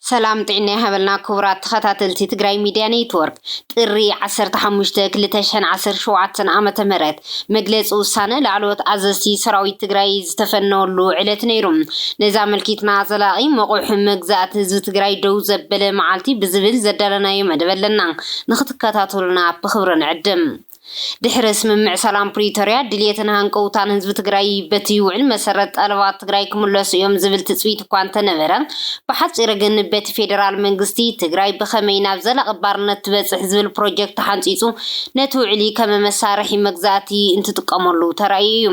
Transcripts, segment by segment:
ሰላም ጥዕና ይሃበልና ክቡራት ተኸታተልቲ ትግራይ ሚድያ ኔትወርክ። ጥሪ ዓሰርተ ሓሙሽተ ክልተ ሽሕን ዓሰርተ ሸውዓተን ዓመተ ምህረት መግለፂ ውሳነ ላዕለዎት ኣዘዝቲ ሰራዊት ትግራይ ዝተፈነወሉ ዕለት ነይሩ። ነዚ ኣመልኪትና ዘላቒ መቑሕ መግዛእቲ ህዝቢ ትግራይ ደው ዘበለ መዓልቲ ብዝብል ዘዳለናዮ መደብ ኣለና። ንክትከታተሉና ብክብሪ ንዕድም። ድሕሪ ስምምዕ ሰላም ፕሪቶርያ ድልየትን ሃንቀውታን ህዝቢ ትግራይ በቲ ውዕል መሰረት ጠለባት ትግራይ ክምለሱ እዮም ዝብል ትፅቢት እኳ እንተነበረ፣ ብሓፂር ግን በቲ ፌደራል መንግስቲ ትግራይ ብኸመይ ናብ ዘላቒ ባርነት ትበፅሕ ዝብል ፕሮጀክት ተሓንፂፁ ነቲ ውዕሊ ከም መሳርሒ መግዛእቲ እንትጥቀመሉ ተራእዩ እዩ።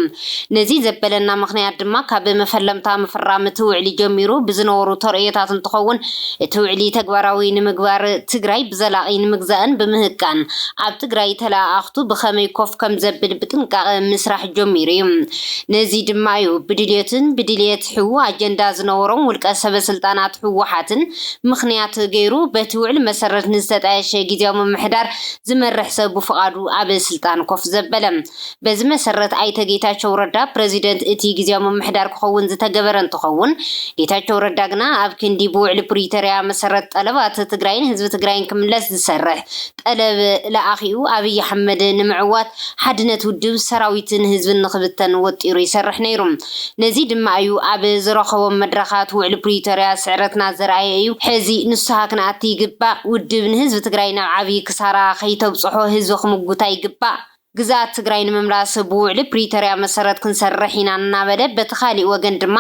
ነዚ ዘበለና ምኽንያት ድማ ካብ መፈለምታ ምፍራም እቲ ውዕሊ ጀሚሩ ብዝነበሩ ተርእዮታት እንትኸውን፣ እቲ ውዕሊ ተግባራዊ ንምግባር ትግራይ ብዘላቒ ንምግዛእን ብምህቃን ኣብ ትግራይ ተለኣኣኽቱ ብኸመይ ኮፍ ከም ዘብል ብጥንቃቐ ምስራሕ ጀሚሩ እዩ። ነዚ ድማ እዩ ብድልየትን ብድልየት ሕዉ ኣጀንዳ ዝነበሮም ውልቀ ሰበ ስልጣናት ህወሓትን ምኽንያት ገይሩ በቲ ውዕል መሰረት ንዝተጣየሸ ግዝያዊ ምምሕዳር ዝመርሕ ሰብ ብፍቓዱ ኣብ ስልጣን ኮፍ ዘበለ። በዚ መሰረት ኣይተ ጌታቸው ረዳ ፕረዚደንት እቲ ግዝያዊ ምምሕዳር ክኸውን ዝተገበረ እንትኸውን፣ ጌታቸው ረዳ ግና ኣብ ክንዲ ብውዕሊ ፕሪቶርያ መሰረት ጠለባት ትግራይን ህዝቢ ትግራይን ክምለስ ዝሰርሕ ጠለብ ለኣኺኡ ኣብይ ኣሕመድ ንምዕዋት ሓድነት ውድብ ሰራዊትን ህዝብን ንኽብተን ወጢሩ ይሰርሕ ነይሩ። ነዚ ድማ እዩ ኣብ ዝረኸቦም መድረኻት ውዕሊ ፕሪቶርያ ስዕረትና ዘርኣየ እዩ። ሕዚ ንስሃ ክንኣቲ ይግባእ። ውድብ ንህዝቢ ትግራይ ናብ ዓብዪ ክሳራ ከይተብፅሖ ህዝቢ ክምጉታ ይግባእ። ግዝኣት ትግራይ ንምምላስ ብውዕሊ ፕሪቶርያ መሰረት ክንሰርሕ ኢና እናበለ፣ በቲ ካሊእ ወገን ድማ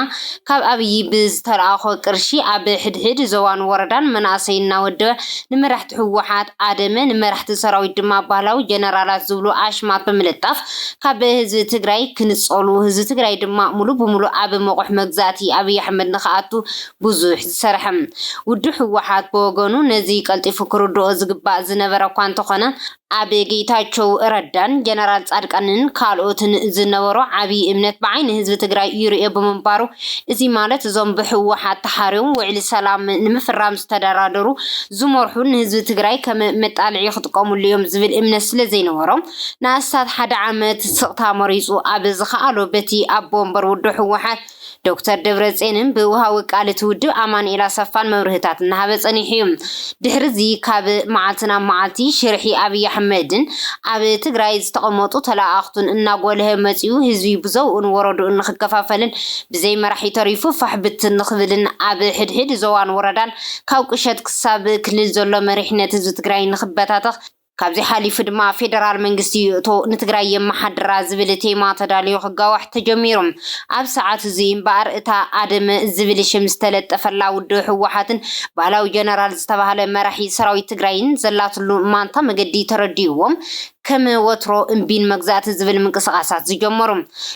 ካብ ኣብይ ብዝተለኣኾ ቅርሺ ኣብ ሕድሕድ ዞባን ወረዳን መናእሰይ እናወደበ ንመራሕቲ ህወሓት ኣደመ፣ ንመራሕቲ ሰራዊት ድማ ባህላዊ ጀነራላት ዝብሉ ኣሽማት ብምልጣፍ ካብ ህዝቢ ትግራይ ክንፀሉ፣ ህዝቢ ትግራይ ድማ ሙሉ ብሙሉ ኣብ መቑሕ መግዛእቲ ኣብይ ኣሕመድ ንክኣቱ ብዙሕ ዝሰርሐ። ውድብ ህወሓት ብወገኑ ነዚ ቀልጢፉ ክርድኦ ዝግባእ ዝነበረ እኳ እንተኾነ፣ ኣብ ጌታቸው ረዳን ጀነራል ጻድቃንን ካልኦትን ዝነበሮ ዓብዪ እምነት ብዓይኒ ህዝቢ ትግራይ ይርእዮ ብምንባሩ፣ እዚ ማለት እዞም ብህወሓት ተሓርዮም ውዕሊ ሰላም ንምፍራም ዝተደራደሩ፣ ዝመርሑ ንህዝቢ ትግራይ ከም መጣልዒ ክጥቀሙሉ እዮም ዝብል እምነት ስለ ዘይነበሮም፣ ንኣስታት ሓደ ዓመት ስቕታ መሪጹ ኣብ ዝኸኣሎ በቲ ኣቦ ወንበር ውድብ ህወሓት ዶክተር ደብረጽዮንን ብወሃቢ ቃል እቲ ውድብ ኣማኑኤል ኣሰፋን መብርህታት እናሃበ ጸኒሑ እዩ። ድሕሪ እዚ ካብ መዓልቲ ናብ መዓልቲ ሽርሒ ኣብይ ኣሕመድን ኣብ ትግራይ ዝተቐመጡ ተለኣኣኽቱን እናጎልሀ መጺኡ፣ ህዝቢ ብዞብኡን ወረድኡን ንኽከፋፈልን ብዘይ መራሒ ተሪፉ ፋሕ ብትን ንኽብልን ኣብ ሕድሕድ ዞባን ወረዳን ካብ ቁሸት ክሳብ ክልል ዘሎ መሪሕነት ህዝቢ ትግራይ ንኽበታተኽ ካብዚ ሓሊፉ ድማ ፌደራል መንግስቲ ይእቶ ንትግራይ የመሓድራ ዝብል ቴማ ተዳልዩ ክጋዋሕ ተጀሚሩ። ኣብ ሰዓት እዚ እምበኣር እታ ኣደመ ዝብል ሽም ዝተለጠፈላ ውድብ ህወሓትን ባህላዊ ጀነራል ዝተባህለ መራሒ ሰራዊት ትግራይን ዘላትሉ ማንታ መገዲ ተረዲእዎም ከም ወትሮ እምቢን መግዛእቲ ዝብል ምንቅስቃሳት ዝጀመሩ።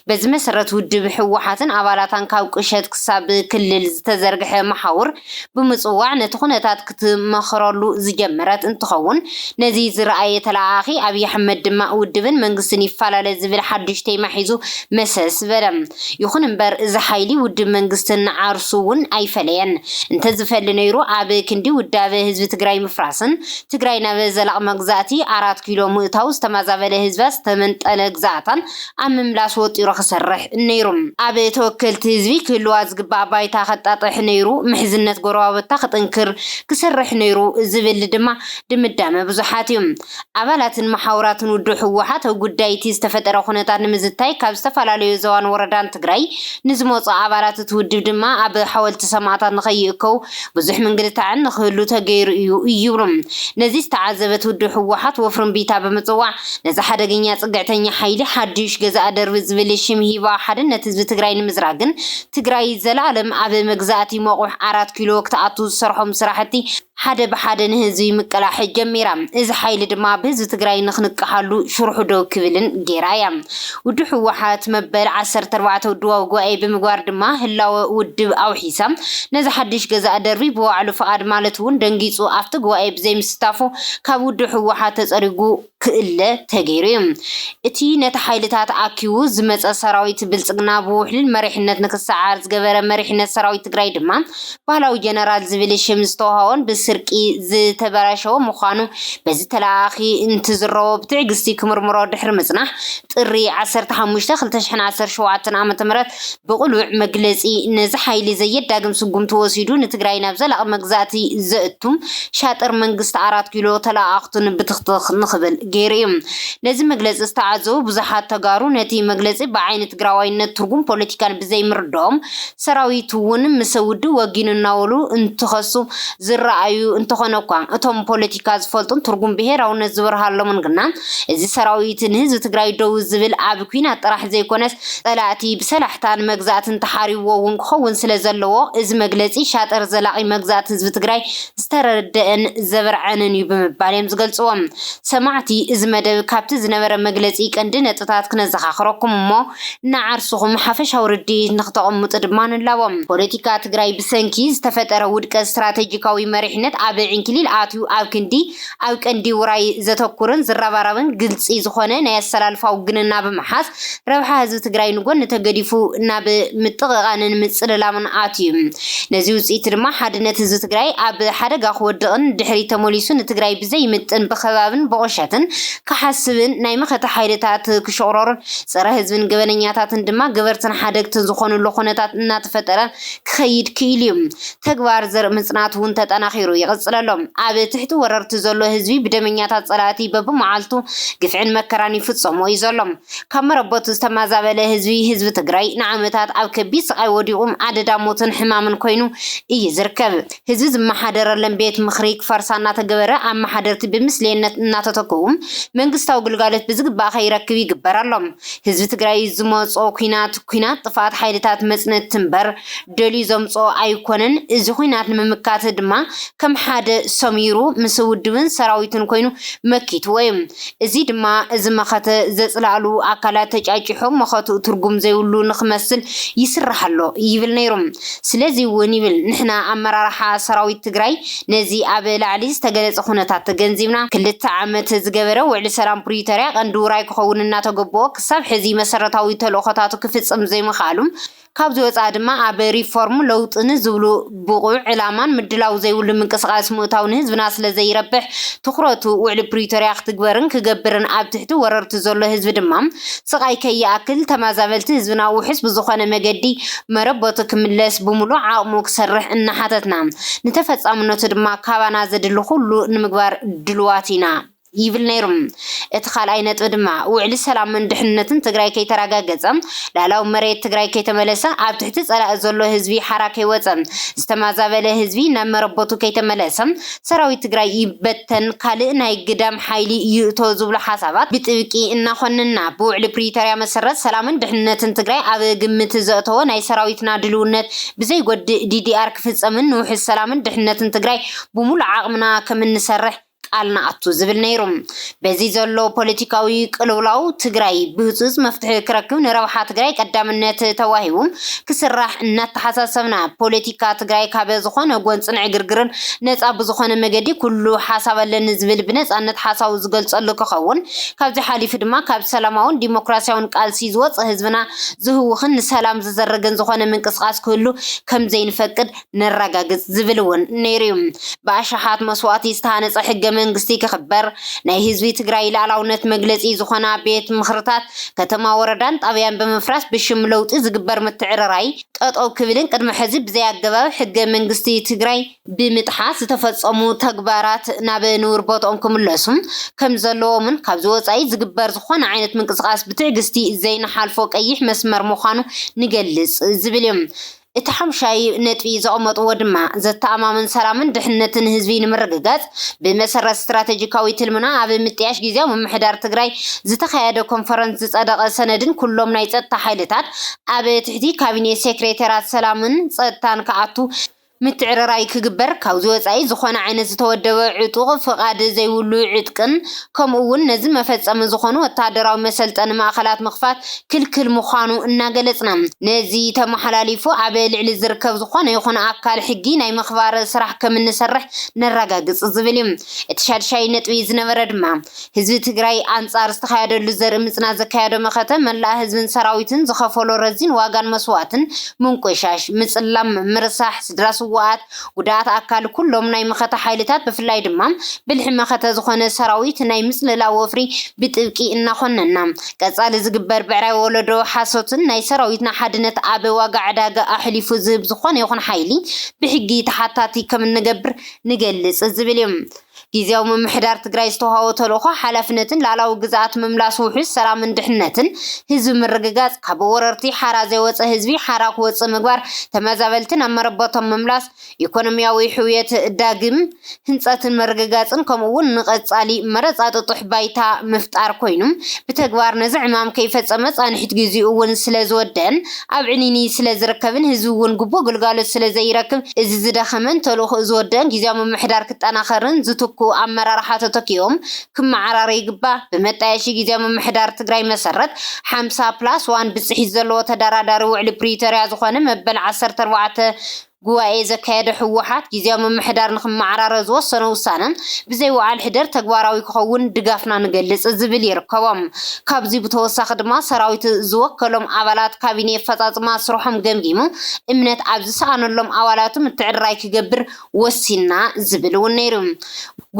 በዚ መሰረት ውድብ ህወሓትን ኣባላታን ካብ ቁሸት ክሳብ ክልል ዝተዘርግሐ መሓውር ብምፅዋዕ ነቲ ኩነታት ክትመኽረሉ ዝጀመረት እንትኸውን፣ ነዚ ዝረኣየ ተለኣኣኺ ኣብይ ኣሕመድ ድማ ውድብን መንግስትን ይፈላለ ዝብል ሓዱሽ ቴማ ሒዙ መሰስ በለ። ይኹን እምበር እዚ ሓይሊ ውድብ መንግስትን ዓርሱ እውን ኣይፈለየን። እንተዝፈሊ ነይሩ ኣብ ክንዲ ውዳበ ህዝቢ ትግራይ ምፍራስን ትግራይ ናብ ዘላቕ መግዛእቲ ኣራት ኪሎ ምእታው ዝተማዛበለ ህዝባ ዝተመንጠለ ግዛእታን ኣብ ምምላስ ወጢሩ ክሰርሕ ነይሩ። ኣብ ተወከልቲ ህዝቢ ክህልዋ ዝግባእ ባይታ ከጣጥሕ ነይሩ፣ ምሕዝነት ጎረባብታ ክጥንክር ክሰርሕ ነይሩ ዝብል ድማ ድምዳመ ብዙሓት እዩ። ኣባላትን መሓውራትን ውድብ ህወሓት ኣብ ጉዳይ እቲ ዝተፈጠረ ኩነታት ንምዝታይ ካብ ዝተፈላለዩ ዞባን ወረዳን ትግራይ ንዝመፁ ኣባላት እቲ ውድብ ድማ ኣብ ሓወልቲ ሰማእታት ንኸይእከው ብዙሕ ምንግልታዕን ንኽህሉ ተገይሩ እዩ ይብሉ። ነዚ ዝተዓዘበት ውድብ ህወሓት ወፍሪ እምቢታ ብምፅዋዕ ነዚ ሓደገኛ ፅግዕተኛ ሓይሊ ሓዱሽ ገዛእ ደርቢ ዝብል ሽም ሂባ ሓድነት ህዝቢ ትግራይ ንምዝራግን ትግራይ ዘላለም ኣብ መግዛእቲ መቑሕ ኣራት ኪሎ ክትኣቱ ዝሰርሖም ስራሕቲ ሓደ ብሓደ ንህዝቢ ምቅላሕ ጀሚራ። እዚ ሓይሊ ድማ ብህዝቢ ትግራይ ንክንቅሓሉ ሽርሑ ደው ክብልን ገይራ እያ። ውድብ ህወሓት መበል ዓሰርተ ኣርባዕተ ውድባዊ ጉባኤ ብምግባር ድማ ህላወ ውድብ ኣውሒሳ። ነዚ ሓድሽ ገዛእ ደርቢ ብባዕሉ ፍቓድ ማለት እውን ደንጊፁ ኣብቲ ጉባኤ ብዘይምስታፉ ካብ ውድብ ህወሓት ተፀሪጉ ክእለ ተገይሩ እዩ። እቲ ነቲ ሓይልታት ኣኪቡ ዝመፀ ሰራዊት ብልፅግና ብውሕሉል መሪሕነት ንክሰዓር ዝገበረ መሪሕነት ሰራዊት ትግራይ ድማ ባህላዊ ጀነራል ዝብል ሽም ዝተዋሃቦን ብስ ስርቂ ዝተበላሸወ ምዃኑ በዚ ተለኣኣኺ እንትዝረቦ ብትዕግስቲ ክምርምሮ ድሕሪ ምጽናሕ፣ ጥሪ ዓሰርተ ሓሙሽተ ክልተ ሽሕን ዓሰርተ ሸውዓተን ዓመተ ምህረት ብቕሉዕ መግለጺ፣ ነዚ ሓይሊ ዘየዳግም ስጉምቲ ወሲዱ ንትግራይ ናብ ዘላቒ መግዛእቲ ዘእቱ ሻጥር መንግስቲ ኣራት ኪሎ ተለኣኣኽቱን ብትኽትኽ ንኽብል ገይሩ እዩ። ነዚ መግለጺ ዝተዓዘቡ ብዙሓት ተጋሩ ነቲ መግለጺ ብዓይኒ ትግራዋይነት ትርጉም ፖለቲካን ብዘይምርድኦም ሰራዊት እውን ምስ ውድብ ወጊኑ እናበሉ እንትኸሱ ዝረኣዩ እንተኾነ እኳ፣ እቶም ፖለቲካ ዝፈልጡን ትርጉም ብሄራውነት ዝበርሃሎምን ግና፣ እዚ ሰራዊት ንህዝቢ ትግራይ ደው ዝብል ኣብ ኲናት ጥራሕ ዘይኮነስ፣ ጸላእቲ ብሰላሕታን መግዛእትን ተሓሪዎ እውን ክኸውን ስለ ዘለዎ፣ እዚ መግለጺ ሻጥር ዘላቒ መግዛእቲ ህዝቢ ትግራይ ዝተረደአን ዘበርዐንን እዩ ብምባል እዮም ዝገልጽዎ። ሰማዕቲ እዚ መደብ ካብቲ ዝነበረ መግለጺ ቀንዲ ነጥብታት ክነዘኻኽረኩም እሞ፣ ንዓርስኹም ሓፈሻዊ ርድኢት ንክተቐምጡ ድማ ንላቦ። ፖለቲካ ትግራይ ብሰንኪ ዝተፈጠረ ውድቀት ስትራቴጂካዊ መሪሕነት ኣብ ዕንክሊል ኣትዩ ኣብ ክንዲ ኣብ ቀንዲ ውራይ ዘተኩርን ዝረባረብን ግልጺ ዝኾነ ናይ ኣሰላልፋ ውግንና ብምሓዝ ረብሓ ህዝቢ ትግራይ ንጎኒ ተገዲፉ ናብ ምጥቕቓንን ምጽልላምን ኣትዩ። ነዚ ውጽኢት ድማ ሓድነት ህዝቢ ትግራይ ኣብ ሓደጋ ክወድቕን ድሕሪት ተመሊሱ ንትግራይ ብዘይምጥን ብኸባብን ብቑሸትን ክሓስብን ናይ መኸተ ሓይልታት ክሽቑረሩን ጸረ ህዝብን ገበነኛታትን ድማ ገበርትን ሓደግትን ዝኾኑሉ ኩነታት እናተፈጠረ ክኸይድ ክኢሉ እዩ። ተግባር ዘርኢ ምጽናት እውን ተጠናኺሩ ይቕጽል ኣሎ። ኣብ ትሕቲ ወረርቲ ዘሎ ህዝቢ ብደመኛታት ጸላእቲ በብመዓልቱ ግፍዕን መከራን ይፍጸሞ እዩ ዘሎ። ካብ መረበቱ ዝተማዛበለ ህዝቢ፣ ህዝቢ ትግራይ ንዓመታት ኣብ ከቢድ ስቓይ ወዲቑ ኣደዳ ሞትን ሕማምን ኮይኑ እዩ ዝርከብ። ህዝቢ ዝመሓደረለን ቤት ምኽሪ ክፈርሳ እናተገበረ ኣመሓደርቲ ብምስልየነት እናተተክኡ መንግስታዊ ግልጋሎት ብዝግባእ ከይረክብ ይግበር ኣሎ። ህዝቢ ትግራይ ዝመጾ ኲናት፣ ኲናት ጥፍኣት ሓይልታት መጽነትቲ እምበር ደልዩ ዘምጽኦ ኣይኮነን። እዚ ኲናት ንምምካት ድማ ከም ሓደ ሰሚሩ ምስ ውድብን ሰራዊትን ኮይኑ መኪትዎ እዩ። እዚ ድማ እዚ መኸተ ዘጽላእሉ ኣካላት ተጫጭሖም መኸትኡ ትርጉም ዘይብሉ ንኽመስል ይስራሕ ኣሎ ይብል ነይሩ። ስለዚ እውን ይብል ንሕና ኣመራርሓ ሰራዊት ትግራይ ነዚ ኣብ ላዕሊ ዝተገለጸ ኩነታት ተገንዚብና ክልተ ዓመት ዝገበረ ውዕሊ ሰላም ፕሪቶርያ ቀንዲ ውራይ ክኸውን እናተገበኦ ክሳብ ሕዚ መሰረታዊ ተልእኾታቱ ክፍጽም ዘይምኽኣሉ ካብዚ ወፃኢ ድማ ኣብ ሪፎርም ለውጥን ዝብሉ ብቑዕ ዕላማን ምድላው ዘይብሉ ምንቅስቃስ ምእታው ንህዝብና ስለ ዘይረብሕ ትኹረቱ ውዕሊ ፕሪቶርያ ክትግበርን ክገብርን ኣብ ትሕቲ ወረርቲ ዘሎ ህዝቢ ድማ ስቓይ ከይኣክል ተማዛበልቲ ህዝብና ውሑስ ብዝኾነ መገዲ መረበቱ ክምለስ ብምሉእ ዓቕሙ ክሰርሕ እናሓተትና ንተፈፃምነቱ ድማ ካባና ዘድሊ ኩሉ ንምግባር ድልዋት ኢና ይብል ነይሩ። እቲ ካልኣይ ነጥቢ ድማ ውዕሊ ሰላምን ድሕንነትን ትግራይ ከይተረጋገፀ ላዕላዊ መሬት ትግራይ ከይተመለሰ ኣብ ትሕቲ ፀላኢ ዘሎ ህዝቢ ሓራ ከይወፀ ዝተማዛበለ ህዝቢ ናብ መረበቱ ከይተመለሰ ሰራዊት ትግራይ ይበተን ካልእ ናይ ግዳም ሓይሊ ይእቶ ዝብሉ ሓሳባት ብጥብቂ እናኾንና ብውዕሊ ፕሪቶርያ መሰረት ሰላምን ድሕንነትን ትግራይ ኣብ ግምት ዘእተወ ናይ ሰራዊትና ድልውነት ብዘይጎድእ ዲዲኣር ክፍፀምን ንውሕስ ሰላምን ድሕንነትን ትግራይ ብሙሉእ ዓቕምና ከም እንሰርሕ ቃል ንኣቱ ዝብል ነይሩ። በዚ ዘሎ ፖለቲካዊ ቅልውላው ትግራይ ብህፁፅ መፍትሒ ክረክብ ንረብሓ ትግራይ ቀዳምነት ተዋሂቡ ክስራሕ እናተሓሳሰብና ፖለቲካ ትግራይ ካበ ዝኾነ ጎንፅን ዕግርግርን ነፃ ብዝኾነ መገዲ ኩሉ ሓሳብ ኣለኒ ዝብል ብነፃነት ሓሳቡ ዝገልፀሉ ክኸውን ካብዚ ሓሊፉ ድማ ካብ ሰላማውን ዲሞክራሲያውን ቃልሲ ዝወፀ ህዝብና ዝህውኽን ንሰላም ዝዘረግን ዝኾነ ምንቅስቃስ ክህሉ ከም ዘይንፈቅድ ነረጋግፅ ዝብል እውን ነይሩ እዩ። ብኣሽሓት መስዋእቲ ዝተሃነፀ ሕገ መንግስቲ ክኽበር ናይ ህዝቢ ትግራይ ላዕላውነት መግለፂ ዝኾና ቤት ምኽርታት ከተማ ወረዳን ጣብያን ብምፍራስ ብሽም ለውጢ ዝግበር ምትዕርራይ ጠጠው ክብልን ቅድሚ ሕዚ ብዘይ ኣገባብ ሕገ መንግስቲ ትግራይ ብምጥሓስ ዝተፈፀሙ ተግባራት ናብ ንቡር ቦትኦም ክምለሱ ከም ዘለዎምን ካብዚ ወፃኢ ዝግበር ዝኾነ ዓይነት ምንቅስቃስ ብትዕግስቲ ዘይንሓልፎ ቀይሕ መስመር ምዃኑ ንገልፅ ዝብል እዩ። እቲ ሓምሻይ ነጥቢ ዘቐመጥዎ ድማ ዘተኣማምን ሰላምን ድሕነትን ህዝቢ ንምርግጋፅ ብመሰረት ስትራቴጂካዊ ትልምና ኣብ ምጥያሽ ግዝያዊ ምምሕዳር ትግራይ ዝተኻየደ ኮንፈረንስ ዝፀደቐ ሰነድን ኩሎም ናይ ፀጥታ ሓይልታት ኣብ ትሕቲ ካቢኔ ሴክሬተራት ሰላምን ፀጥታን ክኣቱ ምትዕርራይ ክግበር ካብዚ ወፃኢ ዝኾነ ዓይነት ዝተወደበ ዕጡቕ ፍቓድ ዘይብሉ ዕጥቅን ከምኡ እውን ነዚ መፈፀሚ ዝኾኑ ወታደራዊ መሰልጠኒ ማእኸላት ምኽፋት ክልክል ምዃኑ እናገለፅና ነዚ ተመሓላሊፉ ኣብ ልዕሊ ዝርከብ ዝኾነ ይኹን ኣካል ሕጊ ናይ ምኽባር ስራሕ ከም እንሰርሕ ነረጋግፅ ዝብል እዩ። እቲ ሻድሻይ ነጥቢ ዝነበረ ድማ ህዝቢ ትግራይ ኣንፃር ዝተኻየደሉ ዘርኢ ምፅናት ዘካየዶ መኸተ መላእ ህዝብን ሰራዊትን ዝኸፈሎ ረዚን ዋጋን መስዋእትን ምንቆሻሽ ምፅላም ምርሳሕ ስድራሱ ስዋኣት፣ ጉዳኣት ኣካል ኩሎም ናይ መኸተ ሓይልታት፣ ብፍላይ ድማ ብልሒ መኸተ ዝኾነ ሰራዊት ናይ ምጽልላ ወፍሪ ብጥብቂ እናኾነና። ቀጻሊ ዝግበር ብዕራይ ወለዶ ሓሶትን ናይ ሰራዊትና ሓድነት ኣብ ዋጋ ዕዳጋ ኣሕሊፉ ዝህብ ዝኾነ ይኹን ሓይሊ ብሕጊ ተሓታቲ ከም እንገብር ንገልጽ ዝብል እዩ። ግዝያዊ ምምሕዳር ትግራይ ዝተዋሃቦ ተልእኾ ሓላፍነትን ላዕላዊ ግዝኣት ምምላስ፣ ውሑስ ሰላምን ድሕነትን ህዝቢ ምርግጋጽ፣ ካብ ወረርቲ ሓራ ዘይወፀ ህዝቢ ሓራ ክወፅእ ምግባር፣ ተመዛበልቲ ናብ መረበቶም ምምላስ፣ ኢኮኖሚያዊ ሕውየት ዳግም ህንፀትን ምርግጋፅን ከምኡ እውን ንቐፃሊ መረፃ ጥጡሕ ባይታ ምፍጣር ኮይኑ ብተግባር ነዚ ዕማም ከይፈፀመ ፃንሒት ግዚኡ እውን ስለ ዝወደን ኣብ ዕኒኒ ስለ ዝርከብን ህዝቢ እውን ግቡእ ግልጋሎት ስለ ዘይረክብ እዚ ዝደኸመን ተልእኾ ዝወደአን ግዝያዊ ምምሕዳር ክጠናኸርን ዝትክኡ ኣመራርሓ ተተኪኦም ክመዓራረ ይግባእ። ብመጣየሺ ግዝያዊ ምምሕዳር ትግራይ መሰረት ሓምሳ ፕላስ ዋን ብፅሒት ዘለዎ ተደራዳሪ ውዕሊ ፕሪቶርያ ዝኾነ መበል ዓሰርተ ኣርባዕተ ጉባኤ ዘካየደ ህወሓት ግዝያዊ ምምሕዳር ንክመዓራረ ዝወሰኖ ውሳነ ብዘይ ወዓል ሕደር ተግባራዊ ክኸውን ድጋፍና ንገልጽ ዝብል ይርከቦም። ካብዚ ብተወሳኺ ድማ ሰራዊት ዝወከሎም ኣባላት ካቢኔ ኣፈፃፅማ ስርሖም ገምጊሙ እምነት ኣብ ዝሰኣነሎም ኣባላቱ ምትዕርራይ ክገብር ወሲንና ዝብል እውን ነይሩ።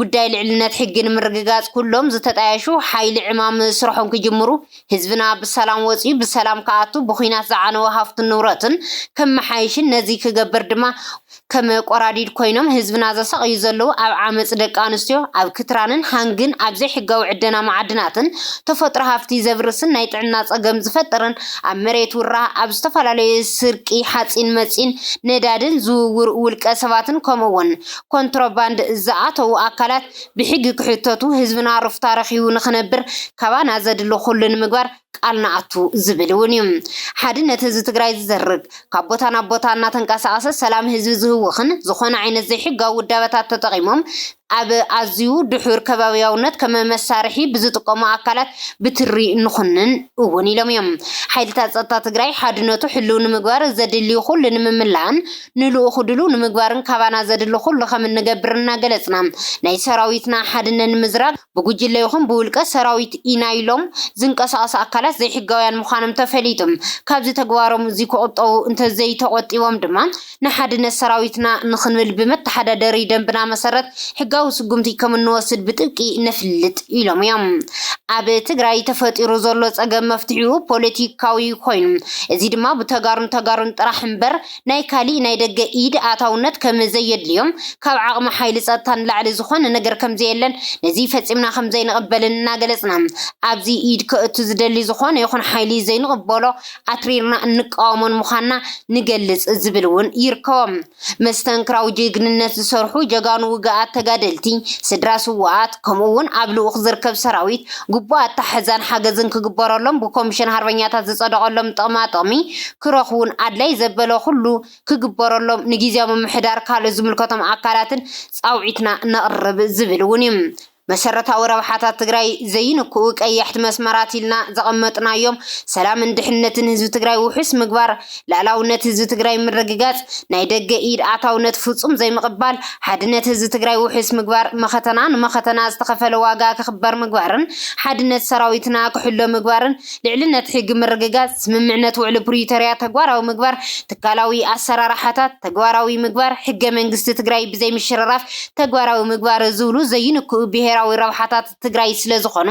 ጉዳይ ልዕልነት ሕጊ ንምርግጋፅ ኩሎም ዝተጣየሹ ሓይሊ ዕማም ስርሖም ክጅምሩ ህዝብና ብሰላም ወፂኡ ብሰላም ክኣቱ ብኹናት ዝዓነወ ሃፍቱን ንብረቱን ከመሓይሽን ነዚ ክገብር ድማ ከም ቆራዲድ ኮይኖም ህዝብና ዘሳቕዩ ዘለዉ ኣብ ዓመፅ ደቂ ኣንስትዮ ኣብ ክትራንን ሃንግን ኣብ ዘይሕጋዊ ዕደና መዓድናትን ተፈጥሮ ሃፍቲ ዘብርስን ናይ ጥዕና ፀገም ዝፈጥርን ኣብ መሬት ውራ ኣብ ዝተፈላለዩ ስርቂ ሓፂን መፂን ነዳድን ዝውውር ውልቀ ሰባትን ከምኡ እውን ኮንትሮባንድ ዝኣተዉ ኣካላት ብሕጊ ክሕተቱ ህዝብና ሩፍታ ረኺቡ ንኽነብር ካባና ዘድሊ ኩሉ ንምግባር ቃል ንኣቱ ዝብል እውን እዩ። ሓድነት ህዝቢ ትግራይ ዝዘርግ ካብ ቦታ ናብ ቦታ እናተንቀሳቐሰ ሰላም ህዝቢ ዝህውኽን ዝኾነ ዓይነት ዘይሕጋዊ ውዳበታት ተጠቒሞም ኣብ ኣዝዩ ድሑር ከባቢያውነት ከም መሳርሒ ብዝጥቀሙ ኣካላት ብትሪ ንኹንን እውን ኢሎም እዮም። ሓይልታት ፀጥታ ትግራይ ሓድነቱ ሕልው ንምግባር ዘድልዩ ኩሉ ንምምላእን ንልኡኹ ድሉ ንምግባርን ካባና ዘድሊ ኩሉ ከም እንገብር እናገለፅና ናይ ሰራዊትና ሓድነት ንምዝራግ ብጉጅለ ይኹን ብውልቀ ሰራዊት ኢና ኢሎም ዝንቀሳቐሱ ኣካላት ዘይሕጋውያን ምዃኖም ተፈሊጡ ካብዚ ተግባሮም እዚ ክቑጠቡ እንተዘይተቖጢቦም ድማ ንሓድነት ሰራዊትና ንኽንብል ብመተሓዳደሪ ደንብና መሰረት ሕጋዊ ስጉምቲ ከም እንወስድ ብጥብቂ ነፍልጥ ኢሎም እዮም። ኣብ ትግራይ ተፈጢሩ ዘሎ ፀገም መፍትሒኡ ፖለቲካዊ ኮይኑ እዚ ድማ ብተጋሩን ተጋሩን ጥራሕ እምበር ናይ ካሊእ ናይ ደገ ኢድ ኣታውነት ከም ዘየድልዮም ካብ ዓቕሚ ሓይሊ ፀጥታ ንላዕሊ ዝኾነ ነገር ከም ዘየለን ነዚ ፈፂምና ከም ዘይንቕበልን እናገለፅና ኣብዚ ኢድ ከእቱ ዝደሊ ዝኾነ ይኹን ሓይሊ ዘይንቕበሎ ኣትሪርና እንቃወሞን ምዃንና ንገልፅ ዝብል እውን ይርከቦም። መስተንክራዊ ጅግንነት ዝሰርሑ ጀጋኑ ውግኣት ተጋደልቲ፣ ስድራ ስውኣት፣ ከምኡ እውን ኣብ ልኡኽ ዝርከብ ሰራዊት ግቡእ ኣተሓሕዛን ሓገዝን ክግበረሎም ብኮሚሽን ሃርበኛታት ዝፀደቐሎም ጥቕማ ጥቕሚ ክረኽቡን ኣድላይ ዘበለ ኩሉ ክግበረሎም ንግዝያዊ ምምሕዳር ካልኦት ዝምልከቶም ኣካላትን ፃውዒትና ነቕርብ ዝብል እውን እዩ። መሰረታዊ ረብሓታት ትግራይ ዘይንክኡ ቀያሕቲ መስመራት ኢልና ዘቐመጥናዮም ሰላምን ድሕነትን ህዝቢ ትግራይ ውሑስ ምግባር፣ ልኣላውነት ህዝቢ ትግራይ ምርግጋፅ፣ ናይ ደገ ኢድ ኣታውነት ፍፁም ዘይምቕባል፣ ሓድነት ህዝቢ ትግራይ ውሑስ ምግባር፣ መኸተና ንመኸተና ዝተኸፈለ ዋጋ ክኽበር ምግባርን ሓድነት ሰራዊትና ክሕሎ ምግባርን ልዕልነት ሕጊ ምርግጋፅ፣ ስምምዕነት ውዕሊ ፕሪቶርያ ተግባራዊ ምግባር፣ ትካላዊ ኣሰራርሓታት ተግባራዊ ምግባር፣ ሕገ መንግስቲ ትግራይ ብዘይምሽርራፍ ተግባራዊ ምግባር ዝብሉ ዘይንክኡ ብሄራዊ ረብሓታት ትግራይ ስለዝኾኑ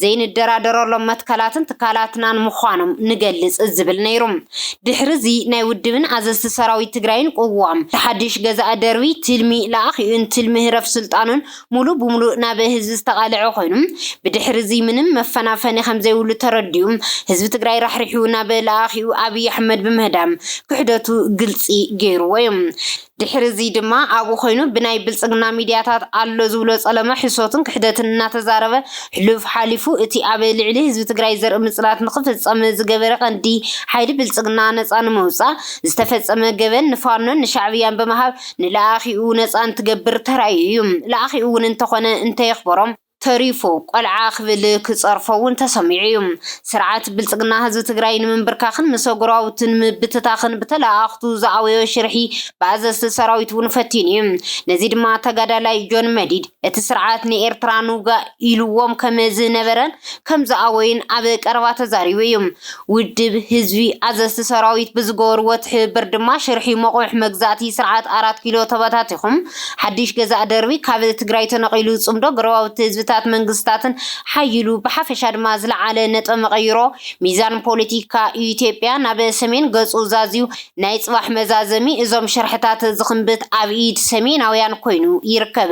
ዘይንደራደረሎም መትከላትን ትካላትናን ምዃኖም ንገልፅ ዝብል ነይሩ። ድሕሪ እዚ ናይ ውድብን ኣዘዝቲ ሰራዊት ትግራይን ቅዋም ሓድሽ ገዛእ ደርቢ ትልሚ ለኣኺኡን ትልሚ ህረፍ ስልጣኑን ሙሉ ብሙሉ ናብ ህዝቢ ዝተቓልዐ ኮይኑ ብድሕሪ እዚ ምንም መፈናፈኒ ከም ዘይብሉ ተረዲኡ ህዝቢ ትግራይ ራሕሪሑ ናብ ለኣኺኡ ኣብይ ኣሕመድ ብምህዳም ክሕደቱ ግልፂ ገይርዎ እዩ። ድሕሪ እዚ ድማ ኣብኡ ኮይኑ ብናይ ብልፅግና ሚድያታት ኣሎ ዝብሎ ፀለመ ሕሶትን ክሕደትን እናተዛረበ ሕሉፍ ሓሊፉ እቲ ኣብ ልዕሊ ህዝቢ ትግራይ ዘርኢ ምፅናት ንክፍፀም ዝገበረ ቀንዲ ሓይሊ ብልፅግና ነፃ ንምውፃእ ዝተፈፀመ ገበን ንፋኖን ንሻዕብያን ብምሃብ ንለኣኺኡ ነፃ እንትገብር ተራእዩ እዩ። ለኣኺኡ እውን እንተኾነ እንተየኽበሮም ተሪፉ ቆልዓ ክብል ክጸርፎ እውን ተሰሚዑ እዩ። ስርዓት ብልጽግና ህዝቢ ትግራይ ንምንብርካኽን ምስ ጎረባብቱ ንምብትታኽን ብተለኣኣኽቱ ዝኣወዮ ሽርሒ ብኣዘዝቲ ሰራዊት እውን ፈቲኑ እዩ። ነዚ ድማ ተጋዳላይ ጆን መዲድ እቲ ስርዓት ንኤርትራ ንውጋእ ኢልዎም ከም ዝነበረን ከም ዝኣወዩን ኣብ ቀረባ ተዛሪቡ እዩ። ውድብ ህዝቢ ኣዘዝቲ ሰራዊት ብዝገበርዎ ትሕብብር ድማ ሽርሒ መቑሕ መግዛእቲ ስርዓት ኣራት ኪሎ ተበታቲኹም ሓድሽ ገዛእ ደርቢ ካብ ትግራይ ተነቒሉ ጽምዶ ጎረባብቲ ህዝብታት መንግስታትን ሓይሉ ብሓፈሻ ድማ ዝለዓለ ነጥበ መቐይሮ ሚዛን ፖለቲካ ኢትዮጵያ ናብ ሰሜን ገጹ ዛዝዩ ናይ ጽባሕ መዛዘሚ እዞም ሽርሕታት ዝኽንብት ኣብ ኢድ ሰሜናውያን ኮይኑ ይርከብ።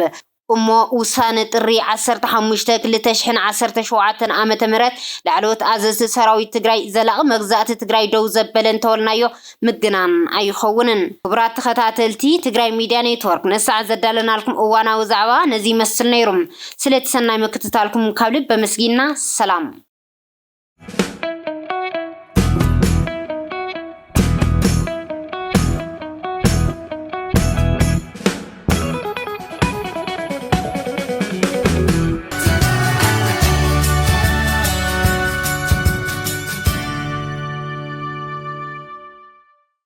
እሞ ውሳነ ጥሪ ዓሰርተ ሓሙሽተ ክልተ ሽሕን ዓሰርተ ሸውዓተን ዓመተ ምህረት ላዕለዎት ኣዘዝቲ ሰራዊት ትግራይ ዘላቒ መግዛእቲ ትግራይ ደው ዘበለ እንተወልናዮ ምግናን ኣይኸውንን። ክቡራት ተኸታተልቲ ትግራይ ሚድያ ኔትወርክ፣ ነሳዕ ዘዳለናልኩም እዋናዊ ዛዕባ ነዚ ይመስል ነይሩ። ስለቲ ሰናይ ምክትታልኩም ካብ ልቢ ኣመስጊና። ሰላም።